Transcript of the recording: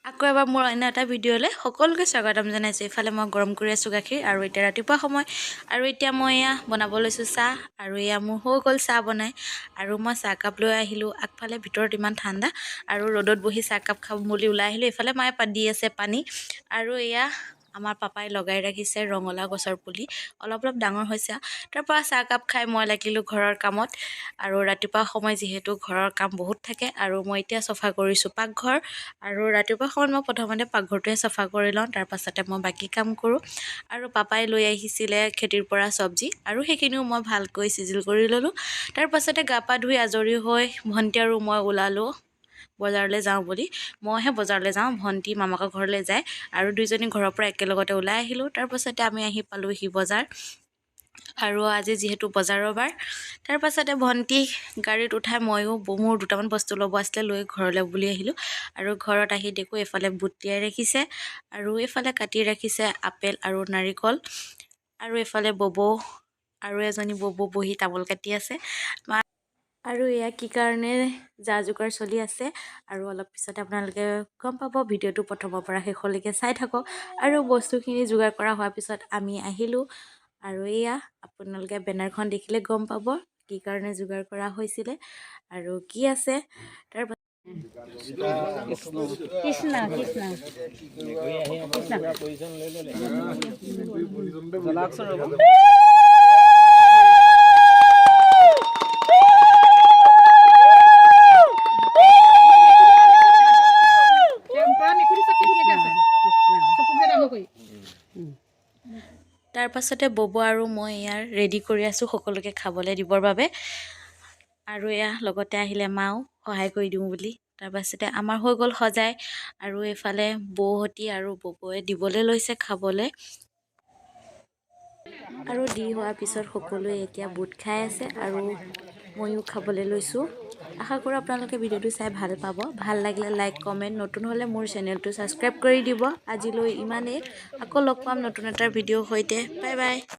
আকৌ এবাৰ মোৰ অন্য এটা ভিডিঅ'লৈ সকলোকে স্বাগতম জনাইছোঁ। এইফালে মই গৰম কৰি আছোঁ গাখীৰ আৰু এতিয়া ৰাতিপুৱা সময় আৰু এতিয়া মই এয়া বনাব লৈছোঁ চাহ আৰু এয়া মোৰ হৈ গ'ল চাহ বনাই আৰু মই চাহকাপ লৈ আহিলোঁ। আগফালে ভিতৰত ইমান ঠাণ্ডা আৰু ৰ'দত বহি চাহকাপ খাম বুলি ওলাই আহিলোঁ। এইফালে মায়ে দি আছে পানী আৰু এয়া আমাৰ পাপাই লগাই ৰাখিছে ৰঙালাও গছৰ পুলি, অলপ অলপ ডাঙৰ হৈছে। তাৰপৰা চাহকাপ খাই মই লাগিলোঁ ঘৰৰ কামত আৰু ৰাতিপুৱা সময় যিহেতু ঘৰৰ কাম বহুত থাকে আৰু মই এতিয়া চফা কৰিছোঁ পাকঘৰ আৰু ৰাতিপুৱা সময়ত মই প্ৰথমতে পাকঘৰটোৱে চফা কৰি লওঁ, তাৰপাছতে মই বাকী কাম কৰোঁ। আৰু পাপাই লৈ আহিছিলে খেতিৰ পৰা চব্জি আৰু সেইখিনিও মই ভালকৈ চিজিল কৰি ল'লোঁ। তাৰপাছতে গা পা ধুই আজৰি হৈ ভণ্টি আৰু মই ওলালোঁ বজাৰলৈ যাওঁ বুলি। মইহে বজাৰলৈ যাওঁ, ভণ্টি মামাকৰ ঘৰলৈ যায় আৰু দুইজনী ঘৰৰ পৰা একেলগতে ওলাই আহিলোঁ। তাৰপাছতে আমি আহি পালোঁহি বজাৰ আৰু আজি যিহেতু বজাৰৰ বাৰ। তাৰপাছতে ভণ্টি গাড়ীত উঠাই ময়ো মোৰ দুটামান বস্তু ল'ব আছিলে লৈ ঘৰলৈ বুলি আহিলোঁ। আৰু ঘৰত আহি দেখোঁ এইফালে বুট তিয়াই ৰাখিছে আৰু এইফালে কাটি ৰাখিছে আপেল আৰু নাৰিকল আৰু এইফালে ববৌ আৰু এজনী ববৌ বহি তামোল কাটি আছে। আৰু এয়া কি কাৰণে যা যোগাৰ চলি আছে আৰু অলপ পিছত আপোনালোকে গম পাব। ভিডিঅ'টো প্ৰথমৰ পৰা শেষলৈকে চাই থাকক। আৰু বস্তুখিনি যোগাৰ কৰা হোৱাৰ পিছত আমি আহিলোঁ আৰু এয়া আপোনালোকে বেনাৰখন দেখিলে গম পাব কি কাৰণে যোগাৰ কৰা হৈছিলে আৰু কি আছে। তাৰ কৃষ্ণ কৃষ্ণ কৃষ্ণ। তাৰপাছতে বব আৰু মই ইয়াৰ ৰেডি কৰি আছোঁ সকলোকে খাবলৈ দিবৰ বাবে। আৰু এয়া লগতে আহিলে মাও সহায় কৰি দিওঁ বুলি। তাৰপাছতে আমাৰ হৈ গ'ল সজাই আৰু এইফালে বৌহঁতি আৰু ববৌয়ে দিবলৈ লৈছে খাবলৈ। আৰু দি হোৱাৰ পিছত সকলোৱে এতিয়া বুট খাই আছে আৰু ময়ো খাবলৈ লৈছোঁ। আশা কৰোঁ আপোনালোকে ভিডিঅ'টো চাই ভাল পাব। ভাল লাগিলে লাইক, কমেণ্ট, নতুন হ'লে মোৰ চেনেলটো ছাবস্ক্ৰাইব কৰি দিব। আজিলৈ ইমানেই, আকৌ লগ পাম নতুন এটা ভিডিঅ'ৰ সৈতে। Bye bye.